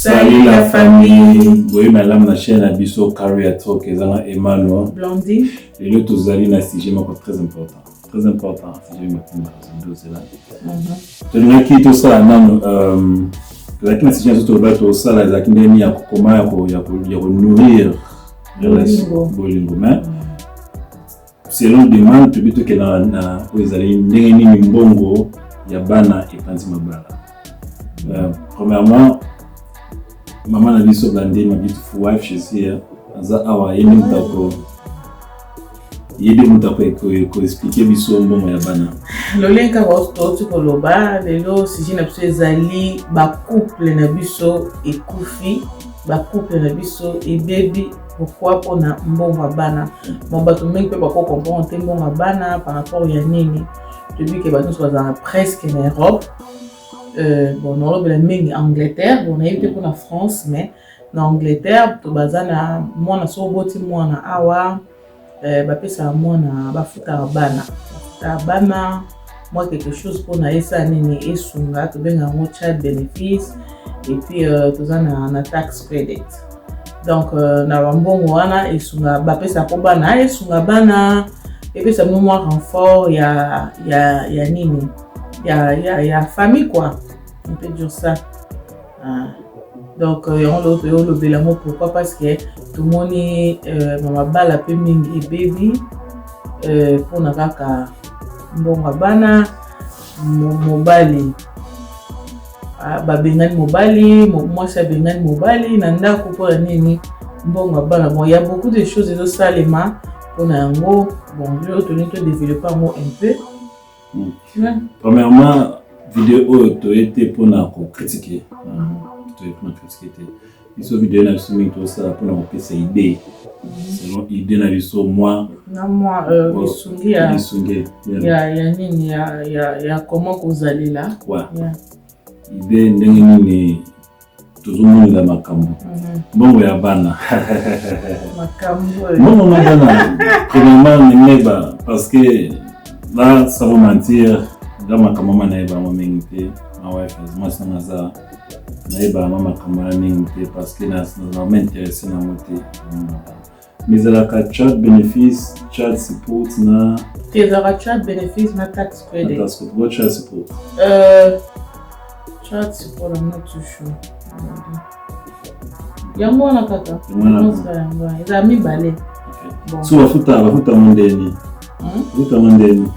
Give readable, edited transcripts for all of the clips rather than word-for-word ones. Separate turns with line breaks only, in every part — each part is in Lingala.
Salut la famille. Boye malamu na chaîne na biso Career Talk, eza na Emmanuel.
Blondie.
Lelo tozali na sujet moko très important. Très important, sujet moko tozela. Tolingaki tosala nanu tozalaki na sujet na biso tolobaki tosala ezalaki ndenge ya kokoma ya konourrir bolingo, mais selon demande tobi tokenda na oyo ezali ndenge nini mbongo ya bana epanzi mabala. Premièrement, mama na biso Blandi, ma beautiful wife, she's here, aza awa, ye nde moto ako ye nde moto akoexpliquer biso mbongo ya bana.
Lolenge kaka touti koloba, lelo sujet na biso ezali bacouple na biso ekufi, bacouple na biso ebebi. Pourquoi? Mpona mbongo ya bana. Bon, bato mingi mpe bakocomprendre te mbongo ya bana par rapport ya nini. Toyebi ke bato nyonso bazalaka presque na Europe, bon, nalobela mingi Angleterre, bon, nayebi te mpona France, mais na Angleterre to baza na mwana, so oboti mwana awa, bapesaka mwana, bafutaka bana, bafutaka bana mwa quelque chose mpona esala nini, esunga, tobenga yango child bénéfice. Et puis toza na tax credit. Donc na bambongo wana esunga, bapesa mpo bana, esunga bana, epesa bino mwa renfort ya nini, ya famille quoi, on peut dire ça. Ah. Donc yango lelo toyolobela yango. Pourquoi? Parce que tomoni mabala mpe mingi ebebi mpona kaka mbongo ya bana. Mobali babengani mobali, mwasi abengani mobali na ndako mpona nini? Mbongo ya bana. Bon, ya beaucoup de choses ezosalema mpona yango. Bon, lelo tolingi todévelopper yango un peu.
Premièrement, video oyo toye te mpona kocritiquer, toye mpona critiquer te. Biso video na biso mingi tosala mpona kopesa idée, selon idée na biso mwa
na mwa lisungi ya
lisungi
ya nini, ya comment kozalela.
Idée ndenge nini tozomonela makambo mbongo ya bana.
Makambo.
Mbongo ya bana, premièrement nayeba, parce que là, sans vous mentir, nga makambo ma nayeba yango mingi te. Ma wife, mwasi nanga aza nayeba ma makambo wana mingi te, parce que nazalama intéressé nango te. Mais ezalaka child bénéfice, child support na
Te, ezalaka child bénéfice na tax credit.
Tax credit. What child support?
Child support, I'm not too sure. Yango wana kaka.
Yango
wana eza mibale.
So bafuta ngo ndeni? Bafuta ngo ndeni?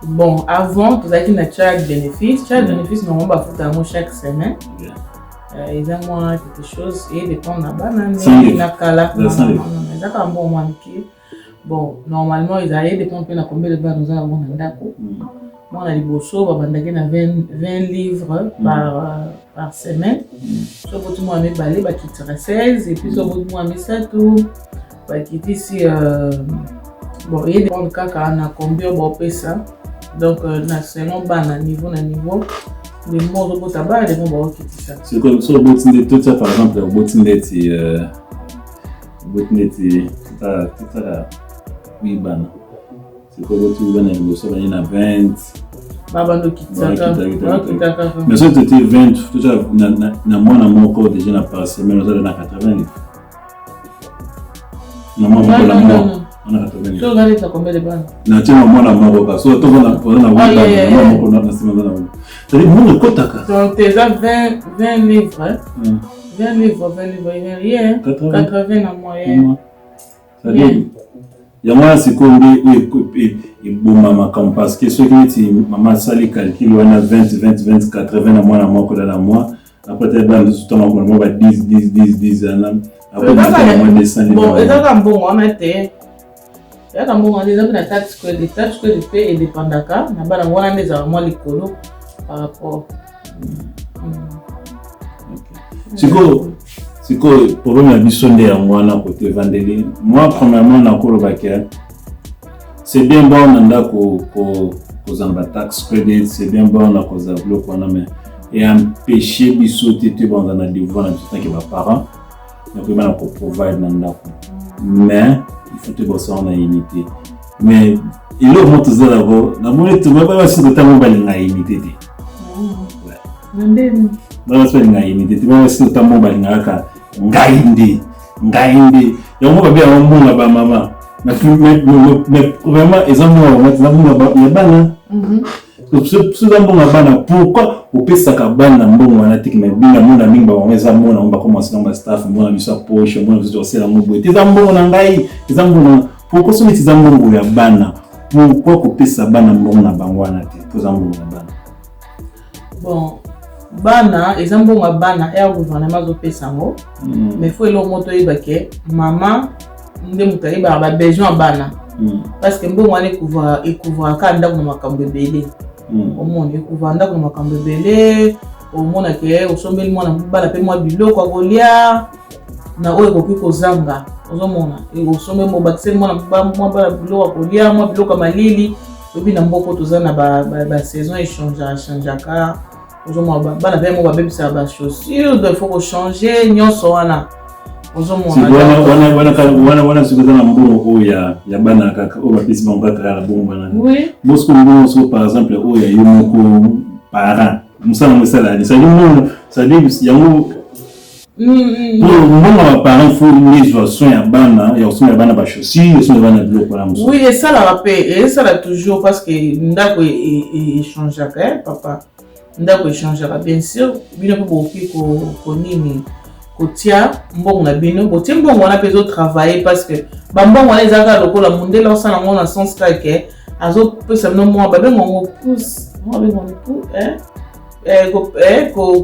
Bon, avant tozalaki na child bénéfice. Child bénéfice, normalement bafuta yango chaque semaine. Eza mwa quelque chose edépend na bana na kala, eza kaka mbongo mwa mike. Bon, normalement ezali edépend mpe na combien de bana oza nango na ndako. Mwana liboso babandaki na 20 livres par semaine. So boti mwana mibale, bakitisaka 16, et puis so boti mwana misato, bakitisi. Bon, edépendre kaka na combien baopesa. Donc na selon bana, niveau na niveau, ndemo ozobota bana, ndemo baokitisa.
So oboti nde, totia par exemple, oboti ndeti, oboti neti, totala wi bana, sikoyo oboti wi bana liboso, bani na 20.
Babanda okitisaka.
Mais soki totie 20, totia na mwana moko déjà na par semaine, ozala na 80 livres na mwana moko na mwa wana 80 livres.
So ozaleta combien de bana?
Natie na mwana moko ka so toza na oza na mwana moko na nsima aza na wana, c'est-à-dire mbongo ekotaka.
Donc eza 20 20 livres, 20 livres, 20 livres, rien, 80 na moyenne.
C'est-à-dire yango wana sikoyo nde oyo eboma makambo, parce que soki neti mama asali calcul wana, 20 20 20, 80 na mwana moko na mwa, après te bana mosusu ntango akona mwa ba 10 10 10 10 wana, après mwa 200.
Bon, ezaka mbongo wana te, ezaka mbongo wana, eza mpe na tax credit. Tax credit mpe edépendaka na bana wana, nde ezalaka mwa likolo par rapport.
Sikoyo problème na biso nde yango wana kote evandeli. Moi, premièrement, nakoloba ke c'est bien bon na ndako kozala na batax credit, c'est bien bon na kozala biloko wana, mais eempêche biso te toyebanza na devoir na biso tant que baparent na koyeba na koprovide na ndako. Mais il faut toyeba na unité. Mais eloko mo tozalako, namoni basi kotango balinga unité te.
Na ndeni?
Bana basi balingaka unité te. Bana basi ota mbongo balingaka kaka ngai nde, ngai nde. Yango babe yango mbongo ya bamama, mais vraiment eza mbongo ya mama, eza mbongo ya bana. So eza mbongo ya bana, pourquoi opesaka bana mbongo wana te? Mais bina mona mingi bamama, eza mbongo nango, bakomasa nango bastaff, mbongo na biso ya poche, mbongo na biso tosala yango boye te. Eza mbongo na ngai, eza mbongo. Pourquoi soki eza mbongo ya bana, pourquoi kopesa bana mbongo na bango wana te? Po eza mbongo ya bana.
Bon, bana, eza mbongo ya bana, ere gouvernement azopesa yango. Mais faut eloko moko toyeba ke mama nde moto ayebaka babesoin ya bana, parce que mbongo wana ecouvraka ndako na makambo ebele. Omona, ecouvraka ndako na makambo ebele. Omona ke osombeli mwana bana mpe mwa biloko ya kolia na oyo ekoki kozanga. Ozomona, osombeli, obakiseli mwana mwa bana biloko ya kolia, mwa biloko ya malili. Oyebi, na mboka toza na basaison echangeaka. Ozomona, bana mpe mo babebisaka bachaussure, donc il faut kochanger nyonso wana. Ozomona.
Wana soki eza na mbongo oyo ya bana kaka, oyo bapesi bango kaka na bongo wana. Bosiko mbongo soko, par exemple, oyo ya yo moko parent, mosala yango esala nini? C'est-à-dire mbongo, c'est-à-dire yango mbongo ya baparent, faut nde ezwa soin ya bana, ya kosomba ya bana bachaussure, osomba ya bana biloko wana mosusu.
Oui, esalaka mpe, esala toujours, parce que ndako echangeaka, papa, ndako echangeaka. Bien sûr, bino mpe bokoki konini, kotia mbongo na bino, botie mbongo wana mpe ezotravaille, parce que bambongo wana eza kaka lokola mondele osala yango na sens kaka azopesa bino mwa, babenga yango pouce, babenga yango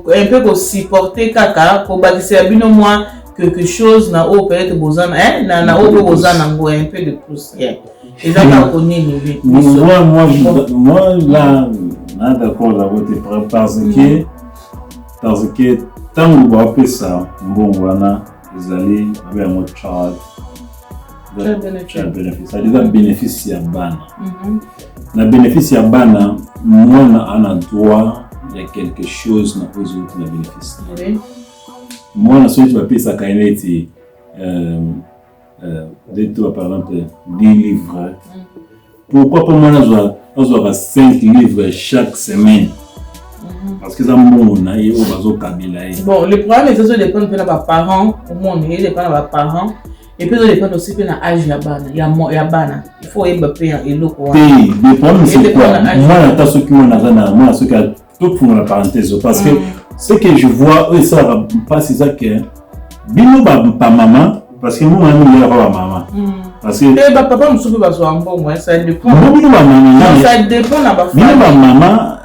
un peu kosupporter, kaka kobakisela bino mwa quelque chose na oyo peut-être boza na oyo mpe boza nango, un peu de pouce eza kaka konini.
Moi, là, na d'accord nango te, parce que ntango bapesa mbongo wana, ezali babe yango child benefit, c'est-à-dire eza bénéfice ya bana. Na bénéfice ya bana, mwana ana droit ya quelque chose na oyo ezouti na bénéfice. Mwana soki bapesaka ye neti nde par exemple 10 livres, pourquoi pas mwana azwaka 5 livres chaque semaine? Parce que eza mbongo na ye oyo bazokabela ye.
Bon, le problème eza, ezodépendre mpe na baparent. Omona, ezodépendre na baparent et puis ezodépendre aussi mpe na âge ya bana, ya bana. Il faut oyeba mpe eloko
wana. Te, le problème, c'est quoi? Mwana, ata soki mwana aza na mwana, soki tofungola parenthèse, parce que ce que je vois oyo esalaka mpasi eza ke bino bamama, parce que mbongo wana mingi eyaka bamama, parce que
bapapa mosusu mpe bazwa mbongo, ça dépend.
Bino bamama,
ça dépend na
bino bamama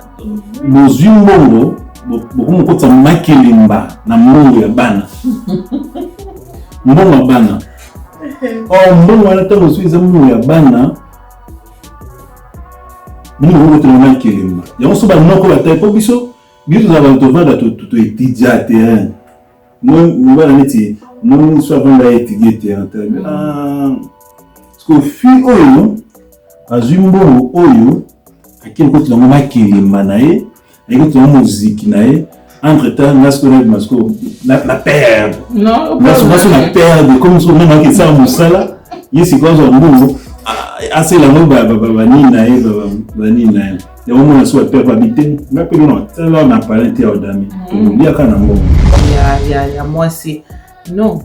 bozwi mbongo, bokomi kokotisa makelemba na mbongo ya bana, mbongo ya bana. Or mbongo wana, ntango ozwi, eza mbongo ya bana. Bino bokokotela makelemba yango. So banoko batali, mpo biso tozala bato tovanda, toétudia terrain. Mobala neti moni so avanda, étudie terrain, parce que fille oyo azwi mbongo oyo, akei kokotela yango makelemba na ye, ayeki kotela yango moziki na ye. Entre temps, nga sikoyo nabima sikoyo na perdre, nga so na perdre, comme sikoyo nga naoki esala mosala. Ye sikoyo azwa mbongo, asala yango banini na ye, banini na ye. Yango mona so bapere babi te, nga mpe lona tala na palin te ya odami, toliaka na mbongo.
Ya mwasi, non,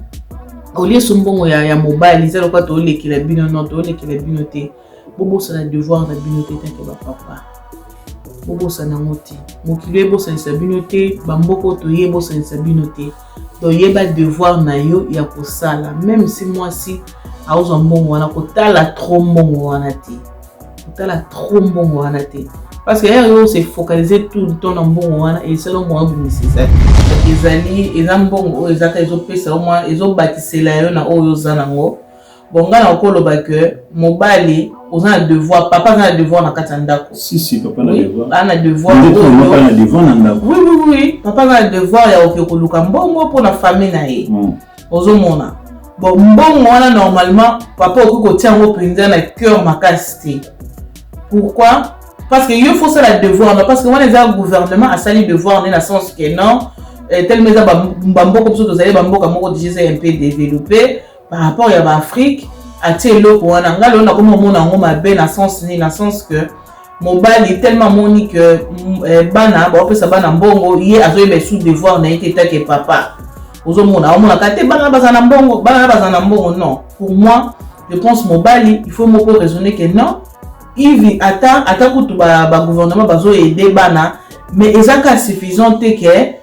oliesa mbongo ya mobali, eza lokola toolekela bino. Non, toolekela bino te. Bobosana devoir na bino te, tant que bapapa. Bobosana yango te. Mokili ebosanisa bino te, bamboka toye ebosanisa bino te. Donc yeba devoir na yo ya kosala. Même si mwasi aozwa mbongo wana, kotala trop mbongo wana te, kotala trop mbongo wana te, parce que ere oyo se focaliser tout le temps na mbongo wana, esala mbongo obimisa ezali, eza mbongo oyo ezaka ezopesa yo mwa, ezobakisela yo na oyo oza nango. Bon, ngai na okoloba ke mobali oza na devoir, papa aza na devoir na kati ya ndako.
Si, si, papa na devoir.
Aza na devoir.
Papa na devoir na ndako.
Oui, papa aza na devoir ya koke koluka mbongo mpona famille na ye. Ozomona, bon, mbongo wana, normalement papa okoki kotia yango mpenza na cœur makasi te. Pourquoi? Parce que yo faut osala devoir na, parce que wana eza gouvernement asali devoir nde na sens que non, tellement eza bamboka biso tozali bamboka moko déjà eza un peu développé par rapport ya baAfrique. Atie eloko wana, ngai lelo nakomi omona yango mabe na sens nini? Na sens que Mobali tellement amoni ke bana baopesa bana mbongo, ye azoyeba sous devoir na ye te etake papa. Ozomona, omonaka te bana bazala na mbongo, bana bazala na mbongo. Non, pour moi, je pense mobali, il faut moko raisonner que non, Yves, ata kutu bagouvernement bazoaider bana, mais eza ka suffisant te ke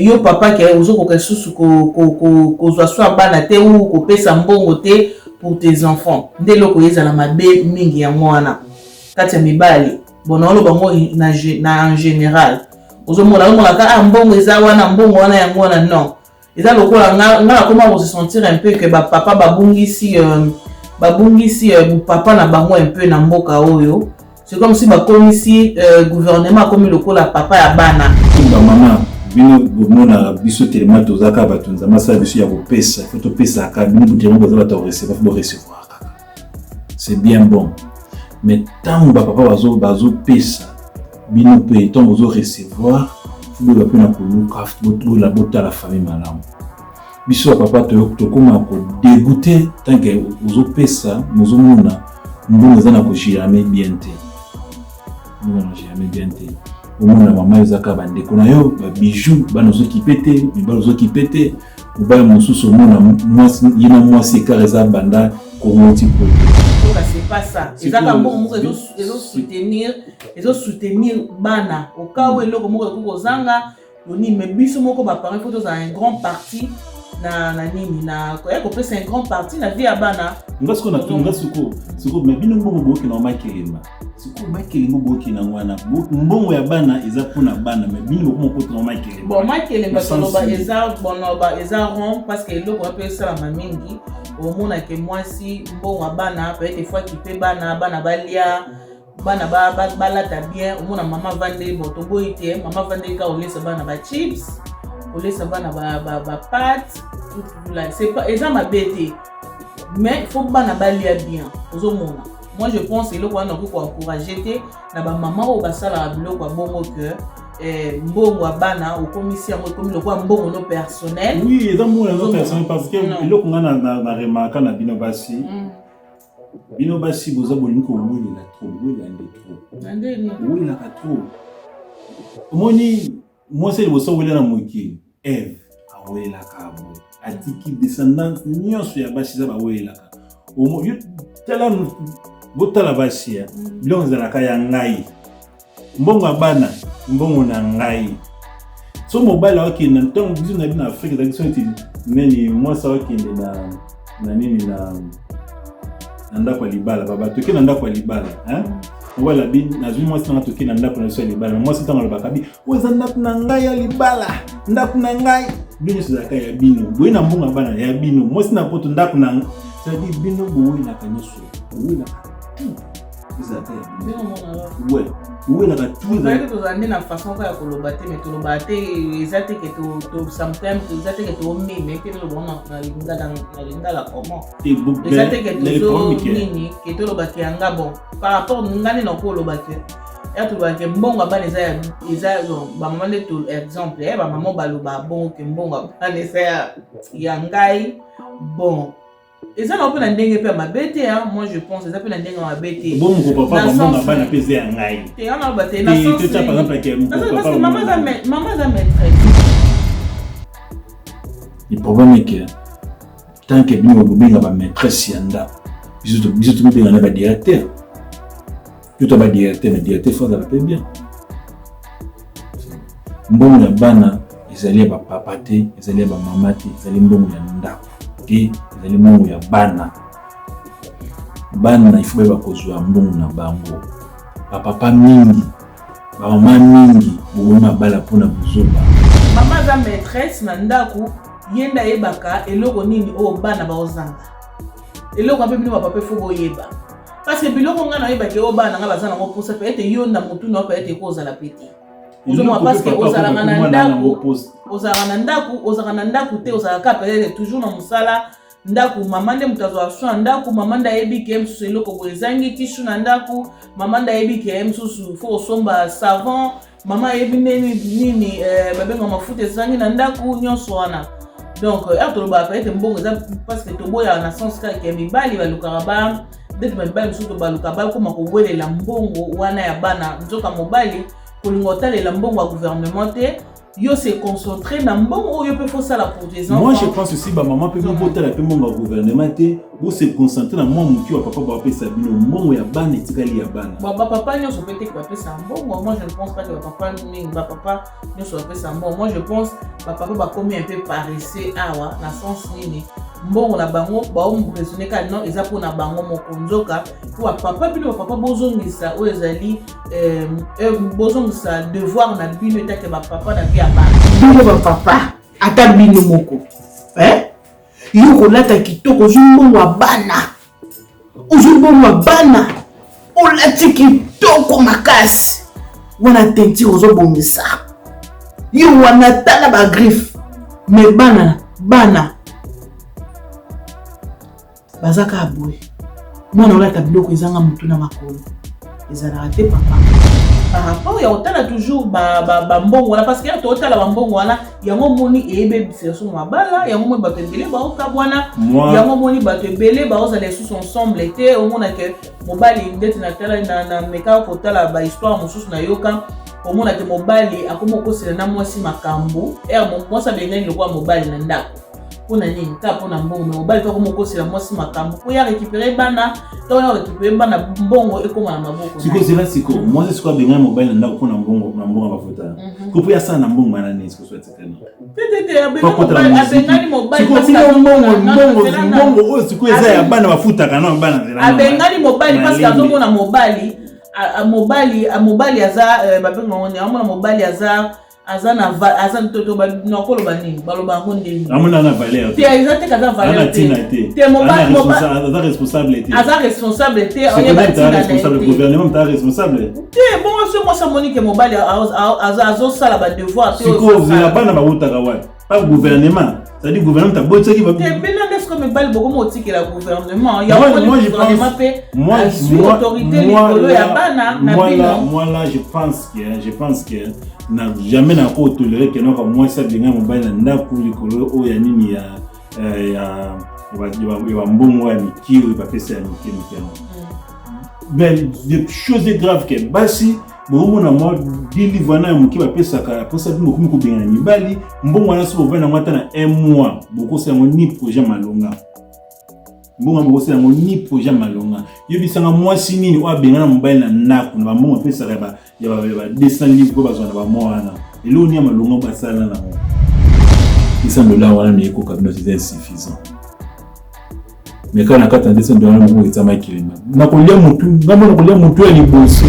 yo papa ke ozokoka lisusu kozwa swa bana te ou kopesa mbongo te pour tes enfants. Nde eloko ezala mabe mingi yango wana kati ya mibali. Bon, naoloba ngo na en général. Ozomona, omonaka ah, mbongo eza wana, mbongo wana yango wana. Non, eza lokola nga nakoma kose sentir un peu que bapapa babungisi bupapa na bango un peu na mboka oyo. C'est comme si bakomisi gouvernement akomi lokola papa ya bana.
Bamama, bino bomona biso telema, toza kaka bato Nzambe asala biso ya kopesa. Faut topesaka. Bino telema boza bato ya korecevoir, faut borecevoir kaka, c'est bien bon. Mais ntango bapapa bazopesa bino mpe, ntango bozorecevoir, faut boyeba mpe na koluka botala famille malamu. Biso bapapa tokóma kodégoûter tant que ozopesa, mozomona mbongo eza na kogérame bien te, mbongo na kogérame bien te. Omona mama, eza kaka bandeko na yo, babiju, bana ozokipe te, mibali ozokipe te. Mobali mosusu, omona mwasi, ye na mwasi écart eza banda Kongo ti Poto.
C'est pas ça. Eza ka mbongo moko ezosoutenir bana au cas où eloko moko ekoki kozanga nini. Mais biso moko baparent, faut tozala un grand parti na nini, na koya kopesa un grand parti na vie ya bana.
Nga sikoyo natunga sikoyo, mais bino mbongo bookenda makelemba, sikoyo makelemba bookenda yango wana, mbongo ya bana eza mpona bana, mais bino bokoma okotanga makelemba.
Bon, makelemba toloba eza bonoba, eza rond, parce que eloko wana mpe esalama mingi. Omonake mwasi, mbongo ya bana, peut-être faut akipe bana, bana balia, bana balata bien. Omona mama avandeli, bon, toboyi te, mama avandeli kaka kolesa bana bachips, kolesa bana bapâtes. Eza mabe te, mais faut bana balia bien. Ozomona, moi je pense eloko wana nakoki koencourager te na bamama oyo basalaka biloko ya bongo ke mbongo ya bana okomisi yango, ekomi lokola mbongo no personnel.
Oui, eza mbongo no personnel, parce que eloko nga na remarka na bino basi, bino basi boza bolingi kowelela trop, bowelela nde trop, bowelelaka trop. Omoni mwasi ya liboso awelela na mokili, Eve, awelelaka boye, atiki descendance nyonso ya basi eza bawelelaka. Tala, botala basi ya biloko ezalaka ya ngai, mbongo ya bana, mbongo na ngai. So mobali awakende, ntango biso na bino na Afrique ezalaki so neti neni, mwasi awakende na nini, na ndako ya libala, baba toke na ndako ya libala. Mobali abi: "Nazwi mwasi nanga, toke na ndako na biso ya libala." Mwasi ntango alobaka bi: "Oyo eza ndako na ngai ya libala, ndako na ngai." Bino nyonso ezalaka ya bino, boye na mbongo ya bana ya bino. Mwasi na Poto, ndako na, c'est-à-dire bino bowelaka nyonso, bowelaka tout, ezalaka ya bino. Ouais, owelaka tout.
Tozala nde na façon kaka ya koloba te, mais tolobaka te, eza te ke sometimes eza te ke tomeme te. Toloba na lingala comment? Eza te ke tozo nini, ke tolobaka yanga. Bon, par rapport nga nde nakoloba ke ya tolobaka ke mbongo ya bana eza bamama nde. To exemple, bamama baloba bongo ke mbongo ya bana eza ya ngai. Bon, eza na mpe na ndenge mpe ya mabe te. Moi je pense eza mpe na ndenge ya mabe te.
Bongo papa, bambongo bana mpe eza ya ngai.
Te, wana aloba te na sens, parce que mama aza maîtresse.
Le problème est que tant que bino bobenga bamaîtresse ya ndako, biso tokobenga na badirecteur, plutôt badirecteur. Mais directeur faut azala mpe bien. Mbongo ya bana ezali ya bapapa te, ezali ya bamama te, ezali mbongo ya ndako te, ezali mbongo ya bana. Bana, il faut bayeba kozwa mbongo na bango. Bapapa mingi, bamama mingi bobomi mabala mpona bozoba.
Mama aza maîtresse na ndako, ye nde ayebaka eloko nini oyo bana baozanga, eloko mpe bino bapapa faut boyeba, parce que biloko ngai nayebaki oyo bana ngai baza nango mposa, pe ete yo na motu na yo pe ete ekozala pe te. Ozomona, parce que ozalaka na ndako, ozalaka na ndako, ozalaka na ndako te, ozalaka peut-être toujours na mosala. Ndako, mama nde moto azwaka soin ya ndako. Mama nde ayebi ke mosusu eloko boye ezangi tissu na ndako, mama nde ayebi ke mosusu faut kosomba savon, mama ayebi nini nini babengaka mafuta ezangi na ndako, nyonso wana. Donc heure tolobaka ete mbongo eza, parce que toboyaka na sens kaka ya mibali balukaka ba. Ndeti mibali mosusu tobaluka, bakoma kowelela mbongo wana ya bana. Nzoka mobali kolinga otalela mbongo ya gouvernement te, yo se concentrer na mbongo oyo mpe fosala pour tes enfants.
Moi, je pense aussi bamama mpe bobotala mpe mbongo ya gouvernement te, bose concentrer na mwa moki wa papa bapesa bino. Mbongo ya bana etikali ya bana.
Bon, bapapa nyonso mpe teke bapesa mbongo. Moi, je ne pense pas que bapapa mingi, bapapa nyonso bapesa mbongo. Moi, je pense bapapa bakomi un peu paresseux awa. Na sens nini? Mbongo na bango baomraisonne kaka non, eza mpona bango moko. Nzoka po bapapa, bino bapapa bozongisa oyo ezali bozongisa devoir na bino etake bapapa na vie ya bana.
Bino bapapa, ata bino moko, eh? Yo kolata kitoko, ozwi mbongo ya bana, ozwi mbongo ya bana, olati kitoko makasi wana, teinture ozobongisa yo wana, tala bagriffe. Mais bana, bana baza kaka boye. Mwana olata biloko ezanga motu na makolo, ezalaka te, papa.
Par rapport ya kotala toujours bambongo wana, parce que ya totala bambongo wana, yango moni eyebebisa biso mabala, yango moni bato ebele baokabwana, yango moni bato ebele baozala lisusu ensemble te. Omona ke mobali, ndeti natala na meka kotala bahistoire mosusu, nayoka, omona ke mobali akomi okosela na mwasi makambo ere mwasi abengani lokola mobali na ndako. Mpona nini? Kaka mpona mbongo. Me mobali mpe akomi okosela mwasi makambo mpo ya récupérer bana. Ntango ya récupérer bana, mbongo ekóma na maboko.
Sikoyo zela, sikoyo mwasi sikoyo abengani mobali na ndako mpona mbongo, na mbongo ya mafuta, ko mpo asala na mbongo wana nini? Sikoyo so atikani.
Te, abengani mobali.
Mbongo, mbongo oyo sikoyo eza ya bana, bafutaka na bana.
Abengani mobali parce que azomona mobali, mobali aza, babenga ngo, amona mobali aza na aza toto, nakoloba nini, baloba yango ndeni.
Amona na valeur.
Te, eza te kaza valeur.
Te
te, mobali
aza responsable te.
Aza responsable te.
Oyeba responsable, gouvernement ta responsable.
Te, bongo so mwasi amoni ke mobali azosala badevoir
te. Sikoyo ozela bana bawutaka wapi? Pas gouvernement, c'est-à-dire gouvernement tabotisaki.
Te, bino nde sikoyo mibali bokomi otikela gouvernement yango. Gouvernement mpe azwi autorité likolo ya bana na bino.
Moi là, je pense que na jamais nako tolérer ke noka mwasi abenga mobali na ndako likolo oyo ya nini, ya bambongo ya miki oyo bapesa ya mike mike yango. Mais des choses grave ke basi bomona mwa 10 livre wana ya moke bapesaka, aposa bino bokomi kobengana mibali. Mbongo wana so bovanda yango ata na un mois, bokosala yango ni projet malonga. Mbongo wana bokosala yango ni projet malonga. Yebisanga mwasi nini oyo abengana mobali na ndako na bambongo apesaka ya ba 200 livre oyo bazwa na bamwa wana? Eloko nini ya malonga basala nango? 200 $ wana na ekoka bino, eza insuffisant. Mais kaka na kati na 200 $ moko etiama ekelema na kolia motu, ngambo na kolia motu ya liboso.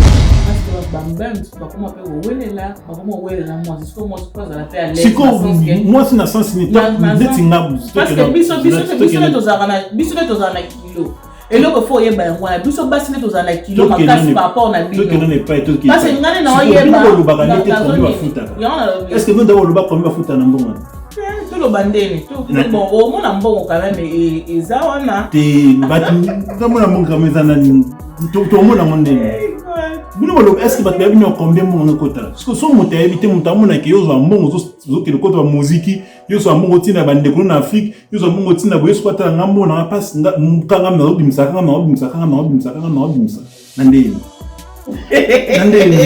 Bakoma mpe kowelela, bakoma kowelela mwasi. Sikoyo mwasi mpo azala mpe à l'aise.
Sikoyo mwasi na sens nini? Neti nga.
Parce que biso nde tozalaka na, biso nde tozala na kilo. Eloko fo oyeba yango wana, biso basi nde tozala na kilo makasi par rapport na bino. Parce que ngai na oyeba.
Olobaka nde te combien bafutaka. Est ce que bino oloba combien bafuta na mbongo?
Toloba ndeni? Bon, omona mbongo quand même eza wana.
Te, bato ngamona mbongo quand même eza nani, tomona yango ndenge bino baloba. Est ce que bato bayebi no combien mbongo ekotala? Parce so moto ayebi te, moto amonaki yo ozwa mbongo, ozokende kota bamoziki, yo ozwa mbongo ntina bandeko na Afrique, yo ozwa mbongo ntina boye. Soki atala nga mbongo nanga mpasi, kanga nazobimisa, kanga nazobimisa, kanga nazobimisa, kanga nazobimisa na ndeni, na ndeni.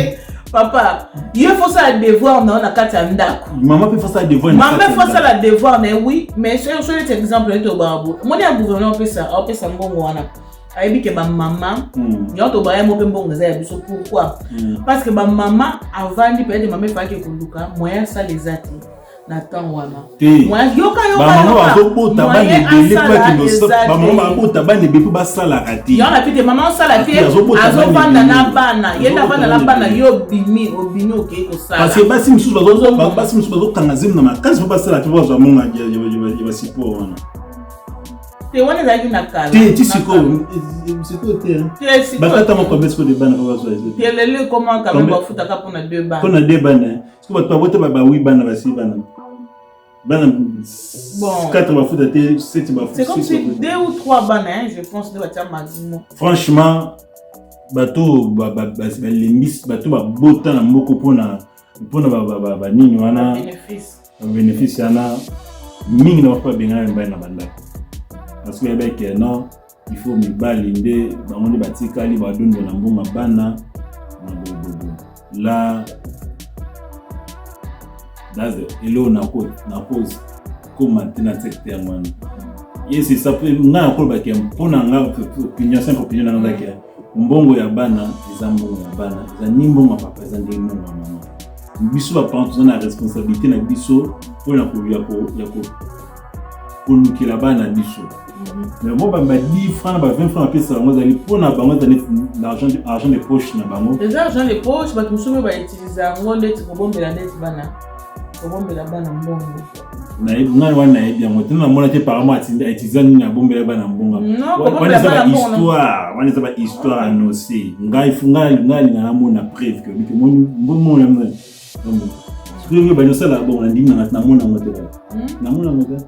Papa, ye fo sala devoir na yo na kati ya ndako.
Mama mpe fosala devoir.
Mama fo sala devoir na ye, oui. Mais so neti exemple neti obaka boye, omoni ya gouvernement opesa mbongo wana, ayebi ke bamama yango tobaya mo mpe mbongo eza ya biso. Pourquoi? Parce que bamama avandi, peut-être mama efalaki koluka moyen asala, eza te na temps wana.
Yoka, yoka, bazobota bana ebele, bamama babota bana ebele mpo basalaka te.
Yango na te, mama osala te, azovanda na bana, ye nde avanda na bana. Yo obimi, obimi, okei kosala.
Parce que basi mosusu bazokanga zemi na makasi mpo basala te, mpo bazwa monga ya basupport wana.
Te, wana ezalaki na kala.
Te, ti sikoyo, sikoyo te. Bakata moko combien sikoyo de bana mpo bazwa?
Te, lelo ekoma quand même bafutaka mpona deux bana.
Mpona deux bana. Sikoyo bato babota bawi bana, basi bana bana.
Bon.
4 bafuta te, 7 bafuta.
C'est comme si deux ou trois bana, hein, je pense nde batia maximum.
Franchement, bato balembisi, bato babota na mboka mpona banini wana?
Bénéfice.
Babénéfice wana mingi na bapo babengana mibali na bandako parce que bayebaki non. Il faut mibali nde bango nde batikali badondo na mbongo ya bana na bobobo la. That's the eloko nako koma te na texte yango wana. Ye, c'est ça. Mpe ngai nakolobaki mpo na nga, opinion, simple opinion na nga, ezaki mbongo ya bana eza mbongo ya bana, eza ni mbongo ya papa, eza ndenge mbongo ya mama. Biso baparent toza na responsabilité na biso mpona ya kolukela bana na biso. Mais mo ba 10 francs na ba 20 francs bapesa bango, ezali mpona bango, eza neti argent de poche na bango.
Eza argent de poche. Bato mosusu mpe bautilize yango ndeti kobombela, ndeti bana, kobombela bana mbongo.
Ngai wana nayebi yango te, namona te. Parent autiliza nini abombela bana mbongo? Wana eza bahistoire, wana eza bahistoire annoncé. Ngai ngai alinga namona preuve ke bike mbongo sikoyo bani osala bongo. Nandimi nanga, namona yango te, namona yango te.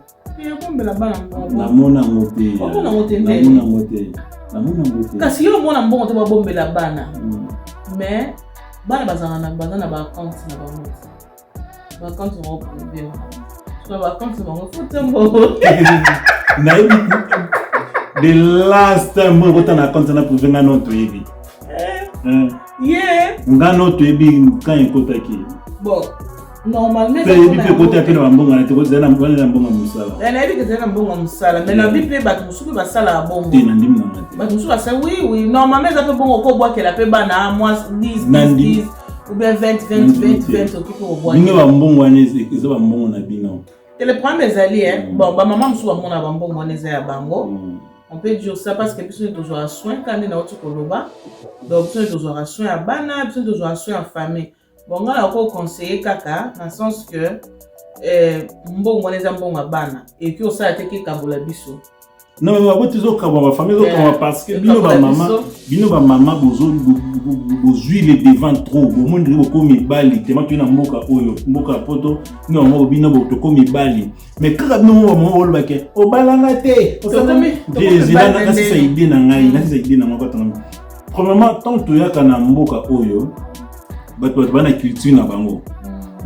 Abombela bana mbongo.
Namona yango te.
Omona yango te?
Namona yango te, namona yango te.
Kasi yo omona mbongo te babombela bana, mais bana bazala na, baza na bacompte na bango te, bacompte na bango privé wana, so bacompte na bango futa mbongo.
Nayebi the last time mbongo ekota na compte na privé, ngai no toyebi.
Ye.
Ngai no toyebi kan ekotaki.
Bon, normalement.
Mpe yebi mpe ekota mpe na bambongo na te, kozala wana na mbongo ya mosala.
Nayebi ke ezali na mbongo ya mosala, mais nayebi mpe bato mosusu mpe basalaka bongo.
Te, nandimi nanga te.
Bato mosusu basala, oui, normalement eza mpe bongo, okobwakela mpe bana mwa 10 10 10 ou bien 20 20 20 20, okoki mpe kobwakela.
Bino bambongo wana eza bambongo na bino.
Te, le problème ezali, bon, bamama mosusu bamona bambongo wana eza ya bango. On peut dire ça parce que biso nde tozwaka soin, ka nde nauti koloba. Donc biso nde tozwaka soin ya bana, biso nde tozwaka soin ya famille. Bon, ngai nakoconseille kaka na sens que mbongo wana eza mbongo ya bana, eki osala te kekabola biso.
Non, mais baboti ezokabwa, bafamille ezokabwa, parce que bino bamama, bino bamama bozwi le devant trop. Bomoni ndenge bokomi mibali tema, toye na mboka oyo, mboka ya Poto. Bino bango, bino tokomi mibali, mais kaka bino mo bamama bolobake obalanga te. Nasisa idée na ngai, nasisa idée na ngai katanga. Premièrement, tant toyaka na mboka oyo, bato bana culture na bango,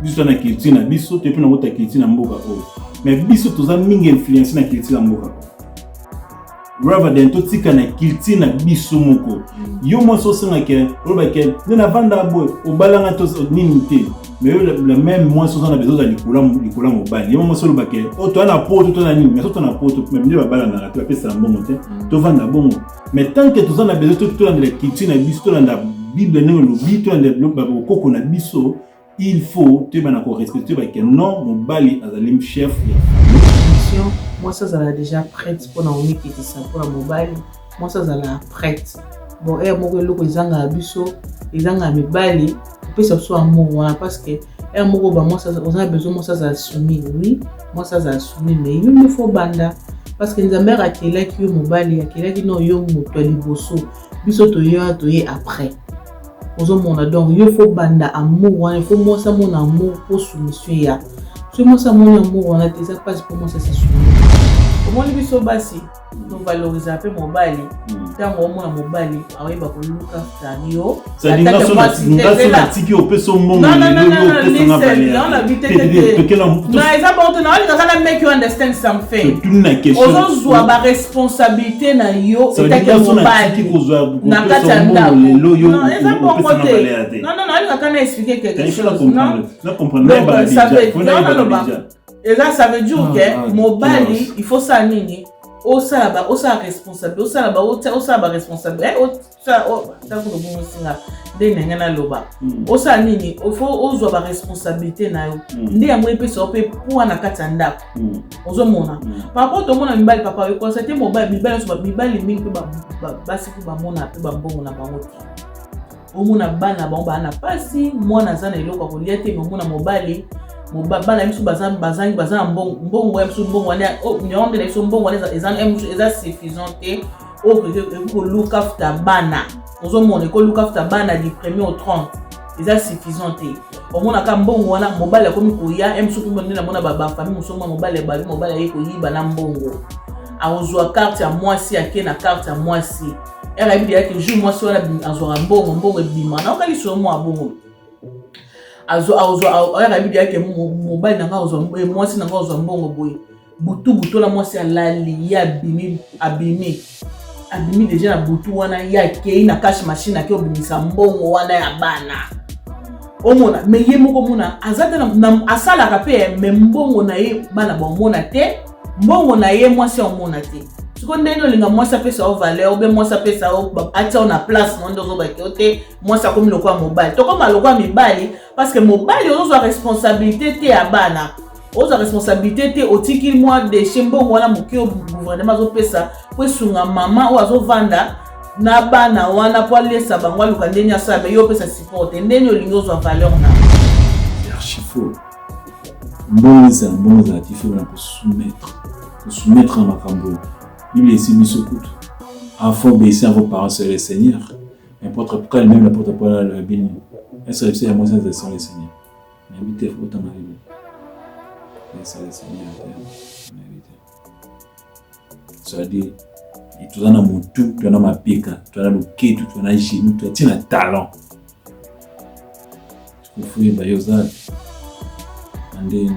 biso na culture na biso toyebi na kota culture na mboka oyo, mais biso toza mingi influence na culture ya mboka rather than totika na culture na biso moko. Yo mwasi osengake, olobake nde navanda boye, obalanga to nini te, mais yo la même mwasi oza na besoin oza likolo ya mobali. Yo mwasi olobake o toya na Poto, to na nini, mais so to na Poto nde babalanaka te, bapesaka mbongo te, tovanda bongo. Mais tant que toza na besoin tolandela culture na biso, tolanda Bible ndenge elobi, tolandela bakoko na biso, il faut toyebana korespecte bake non, mobali azali chef ya
famille. Mwasi azala déjà prête mpona komikitisa mpona mobali. Mwasi azala prête. Bon, heure moko eloko ezangaka biso, ezangaka mibali kopesa biso amour wana, parce que heure moko bamwasi oza na besoin mwasi azala soumis. Oui, mwasi azala soumis, mais yo nde faut banda, parce que Nzambe akelaki yo mobali, akelaki no yo moto ya liboso, biso toye toye après. Ozomona? Donc yo faut banda amour wana, faut mwasi amona amour mpo soumission ya. Soki mwasi amoni amour wana te, eza mpasi mpo mwasi ase soumis. Omoni, biso basi tovalorisaka mpe mobali. Ntango omona mobali aoyeba koluka tani yo.
Natiki opesa mbongo.
Eza bon te. Naolinga kaka make you understand something. Ozozwa baresponsabilité na yo etake mobali na kati ya ndako. Eza bongo te. Non, non, naolinga kaka na expliquer quelque chose. Non, eza, ça veut dire que mobali, il faut sala nini? Osala, osala responsable, osala ba, osala baresponsable, ntango lobongosinga nde ndenge naloba. Osala nini? Faut ozwa baresponsabilité na yo, nde yango epesa yo mpe poids na kati ya ndako. Ozomona, par rapport tomona mibali, papa, oconstate mobali, mibali nyonso, mibali mingi mpe basi mpe bamona mpe bambongo na bango te. Omona bana bango baa na mpasi, mwana aza na eloko ya kolia te, mais omona mobali, bana biso bazangi, baza na mbongo ya biso, mbongo wana yango nde na biso, mbongo wana eza suffisant te oyo ekoki koluka futa bana. Ozomona, ekoluka futa bana du premier au 30, eza suffisant te. Omonaka mbongo wana, mobali akomi koya ye mosusu mpe nde namona bafamille mosusu, mwa mobali babi, mobali aye koyiba na mbongo, akozwa carte ya mwasi, ake na carte ya mwasi ere ayebi deyaki jour mwasi wana azwaka mbongo, mbongo ebima. Nayoka lisolo mwa bongo, azwa ayebi deyaki mobali na nga azwa, mwasi na nga azwa mbongo boye, butu butu wana mwasi alali, ye abimi, abimi. Abimi deja na butu wana, ye akei na cash machine, ake obimisa mbongo wana ya bana. Omona, mais ye moko omona aza te, asalaka mpe, mais mbongo na ye bana baomona te, mbongo na ye mwasi aomona te. Sikoyo ndenge olinga mwasi apesa yo valeur, obe mwasi apesa yo, atia yo na place na nde ozobaki yo te. Mwasi akomi lokola mobali, tokoma lokola mibali, parce que mobali ozozwa responsabilité te ya bana, ozwa responsabilité te, otiki mwa déchet, mbongo wana moke oyo gouvernement azopesa po esunga mama oyo azovanda na bana wana po alesa bango, aluka ndenge asala, mais yo opesa support te. Ndenge olingi ozwa valeur na
Archi faux. Mbongo ezala, mbongo ezala ti, faut na kosoumettre na makambo oyo Bible esi biso kutu: "Enfant, obéissez à vos parents sur le Seigneur." N'importe pourquoi même l'apôtre Paul alobi: est-ce que ya mwasi azali sans le Seigneur? Nayebi te, faut otanga Bible. C'est le Seigneur te, nayebi te. C'est-à-dire toza na motu, toza na mapeka, toza na loketu, toza na genou, toza ntina talent. Faut yeba yo oza na ndeni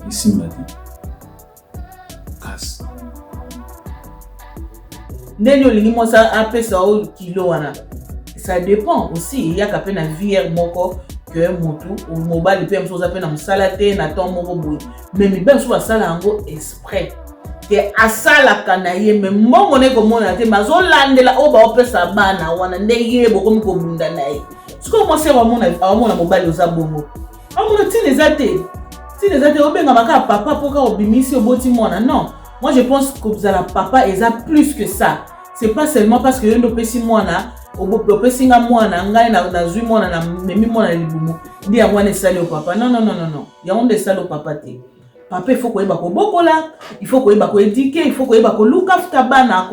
esimba te kasi.
Ndenge olingi mwasi apesa yo kilo wana, ça dépend aussi. Eyaka mpe na vie moko ke motu mobali mpe mosusu oza mpe na mosala te na temps moko boye, mais mibali mosusu basala yango exprès ke asalaka na ye, mais mbongo na ye komona te, mais azolandela oyo baopesa bana wana. Ndenge ye bokomi kobunda na ye sikoyo, mwasi aomona mobali oza bongo, amona ntina eza te, ntina eza te obengama kaka papa mpo kaka obimisi, oboti mwana. Non, moi je pense kozala papa eza plus que ça. C'est pas seulement parce que yo nde opesi mwana, opesi nga mwana, ngai nazwi mwana, namemi mwana na libumu, nde yango wana esali yo papa. Non, non, non, non, non, yango nde esali yo papa te. Papa, il faut koyeba kobokola, il faut koyeba koéduquer, il faut koyeba koluka futa bana,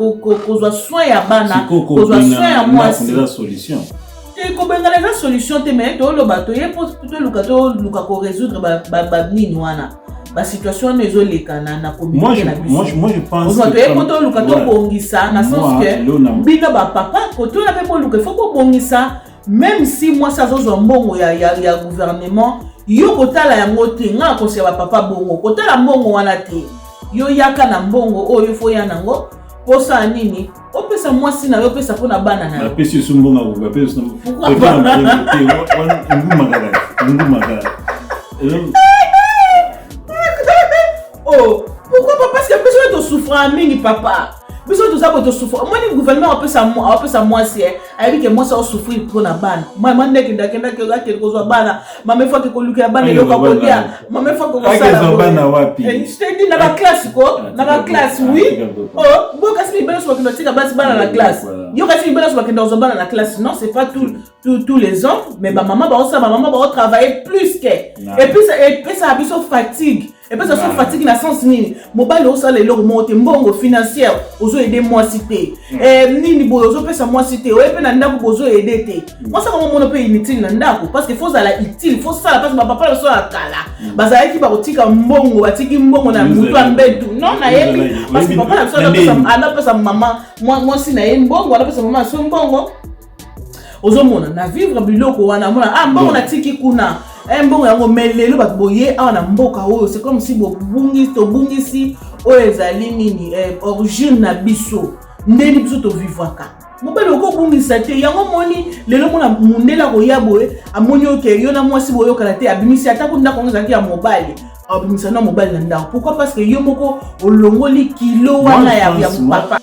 kozwa soin ya bana, kozwa soin ya mwasi.
Eza solution?
Te, kobengana eza solution te, mais toloba toye mpo toluka korésoudre banini wana, basituation wana ezoleka na communauté na biso. Toye mpo toluka tobongisa na sens ke bino bapapa kotuna mpe boluka, il faut kobongisa. Même si mwasi azozwa mbongo ya gouvernement, yo kotala yango te. Ngai nakosela bapapa bongo, kotala mbongo wana te. Yo yaka na mbongo oyo faut ya nango mposala nini, opesa mwasi na yo, opesa mpona bana na yo.
Bapesi yo so mbongo, bapesi nguma kaka, nguma kaka.
Oh, pourquoi pas? Parce que biso oyo tosouffra mingi, papa. Biso toza boye, tosouffra. Omoni, gouvernement apesa mwasi, ayebi ke mwasi aosouffrir mpo na bana. Mama nde akendaki, akende kozwa bana, mama efo ake kolukela bana eloko ya kolia, mama efo ake
kosala bana wapi?
Je na baclasse ko, na baclasse, oui. Oh bo, kasi mibali nyonso bakenda tika basi bana na classe? Yo, kasi mibali nyonso bakenda kozwa bana na classe? Non, c'est pas tous les hommes, mais bamama baosala, bamama baotravailler plus que, et puis epesaka biso fatigue. Epesa so fatigue na sens nini? Mobali osala eloko moko te, mbongo financière ozoaider mwasi te, nini boye ozopesa mwasi te, oye mpe na ndako bozoaider te. Mwasi yango momona mpe inutile na ndako, parce que faut ozala utile, faut sala, parce que bapapa na biso ya kala bazalaki bakotika mbongo, batiki mbongo na mutu ya mbetu. Non, nayebi, parce que papa na biso anapesa mama mwasi na ye mbongo, anapesa mama na so mbongo. Ozomona na vivre biloko wana, amona ah, mbongo natiki kuna, mbongo yango. Mais lelo bato boye awa na mboka oyo, c'est comme si bobungisi, tobungisi oyo ezali nini, origine na biso, ndeni biso tovivwaka. Mobali okobungisa te yango. Moni lelo mona mundele akoya boye, amoni oke yo na mwasi boyokana te, abimisi ata ndako yango ezalaki ya mobali, abimisa na mobali na ndako. Pourquoi? Parce que yo moko olongoli kilo wana ya papa.